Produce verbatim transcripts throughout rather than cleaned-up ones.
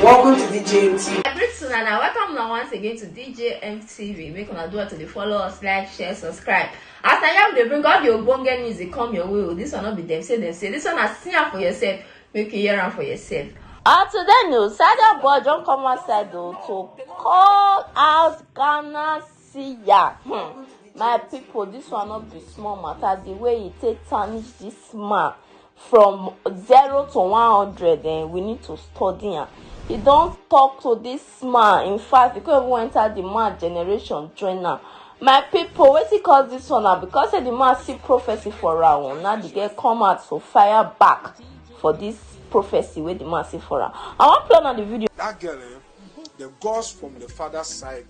Welcome to D J M T V. I greet una and I welcome una once again to D J M T V. Make una do well to dey follow us, like, share, subscribe. As na here we dey bring all the ogbonge news dey come your way o. This one no be dem say dem say. This one na see am for yourself. Make you hear am for yourself. And today news, Sadia Boy don come outside o to call out Ghana Siya. Hmm. My people, this one no be small matter. The way he take tarnish this man from zero to one hundred, eh, we need to study am. He don talk to this man. In fact, he come even enter the man generation join am. My people, wetin cause this one na because say the man see prophecy for am o. Now the girl come out to fire back for this prophecy wey the man see for am. I wan play una the video. That girl, eh, the gods from the father's side,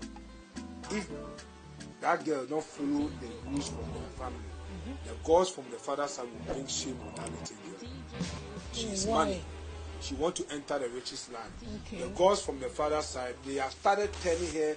if that girl don't follow the rules from their family, the gods from the father's side will bring shame on that little girl. She is money. She want to enter the richest land. The gods from the father's side, they have started turning her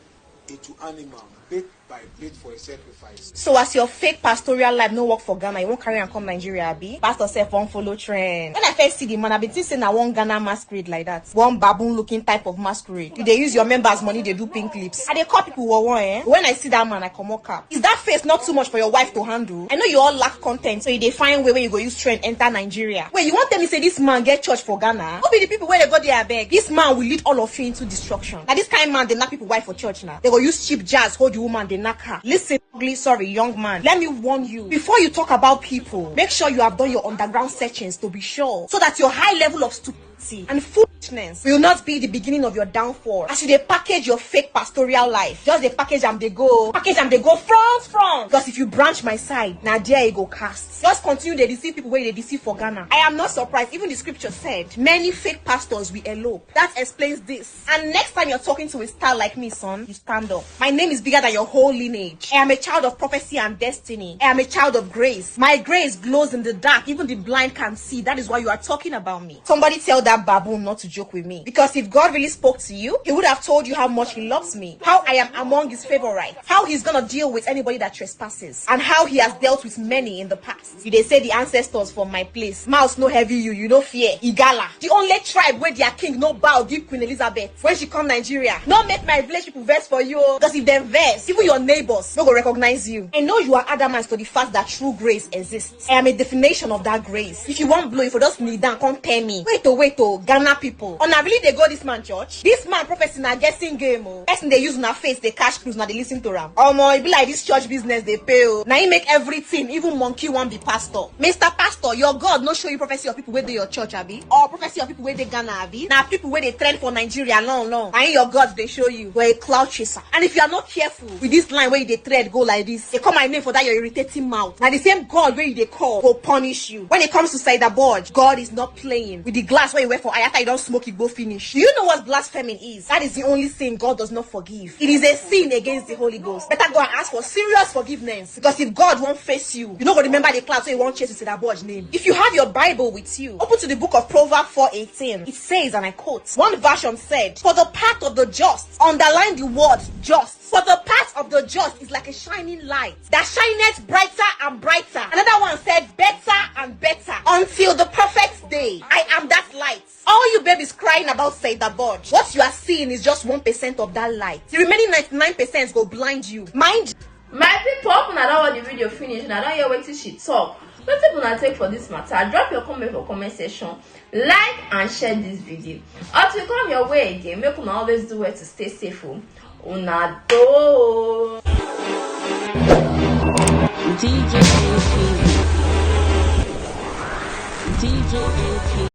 into animal, bit by bit, for a sacrifice. So as your fake pastoral life no work for Ghana, you wan carry am come Nigeria, abi? Pastor sef wan follow trend. When I first see the man, I bin think say na one Ghana masquerade like that. One baboon looking type of masquerade. You dey use your members' money dey do pink lips. I dey call people wowo, eh? When I see that man, I comot cap. Is that face not too much for your wife to handle? I know you all lack content, so you dey find way wey you go use trend enter Nigeria. Wait, you wan tell me say this man get church for Ghana? Who be the people wey dey go there, abeg? This man will lead all of you into destruction. Na this kind man dey knack people wife for church na. They go use cheap jazz hold the woman, dey knack her. Listen, ugly, sorry, young man. Let me warn you. Before you talk about people, make sure you have done your underground searchings to be sure, so that your high level of stupidity and foolishness will not be the beginning of your downfall. As you dey package your fake pastoral life, just dey package am dey go, package am dey go front front. Because if you branch my side, na there e go cast. Just continue dey deceive people wey you dey deceive for Ghana. I am not surprised. Even the scripture said many fake pastors will elope. That explains this. And next time you're talking to a star like me, son, you stand up. My name is bigger than your whole lineage. I am a child of prophecy and destiny. I am a child of grace. My grace glows in the dark. Even the blind can see. That is why you are talking about me. Somebody tell that baboon not to joke with me. Because if God really spoke to you, he would have told you how much he loves me, how I am among his favorites, how he's gonna deal with anybody that trespasses, and how he has dealt with many in the past. You dey say the ancestors from my place. Mouth no heavy you, you no fear. Igala. The only tribe where their king no bow give Queen Elizabeth when she come Nigeria. No make my village people vex for you o. Because if dem vex, even your neighbors no go recognize you. I know you are adamant to the fact that true grace exists. I am a definition of that grace. If you wan blow, if you just kneel down, come tell me. Wait o, wait o, Ghana people. Una really dey go this man church? This man prophecy na guessing game o. Person dey use una face dey catch cruise, na dey listen to am. Omo, e be like this church business dey pay o. Na him make everything, even monkey wan be pastor. Mister Pastor, your God no show you prophecy of people wey dey your church, abi? Or prophecy of people wey dey Ghana, abi? Na people wey dey trend for Nigeria long long. Na him your God dey show you. You are a cloud chaser. And if you are not careful with this line wey you dey tread go like this, dey call my name for that your irritating mouth. Na the same God wey you dey call go punish you. When it comes to Saida Borge, God is not playing with the glass wey you wear for eye after you don smoke igbo finish. Do you know what blasphemy is? That is the only sin God does not forgive. It is a sin against the Holy Ghost. Better go and ask for serious forgiveness. Because if God won't face you, you no go remember the cloud, so he won't chase you to that boy's name. If you have your Bible with you, open to the book of Proverbs four eighteen. It says, and I quote, one version said, "For the path of the just," underline the word just. "For the path of the just is like a shining light that shineth brighter and brighter." Another one said, "Better and better until the perfect day. I am that light." All you babies crying about Saida Borge, what you are seeing is just one percent of that light. The remaining ninety-nine percent go blind you. Mind. My people, hope una don watch the video finish. Una don hear wetin she talk. Wetin una take for this matter? Drop your comment for comment section. Like and share this video. Until we come your way again, make una always do well to stay safe o. Una do. D J A P. D J A P.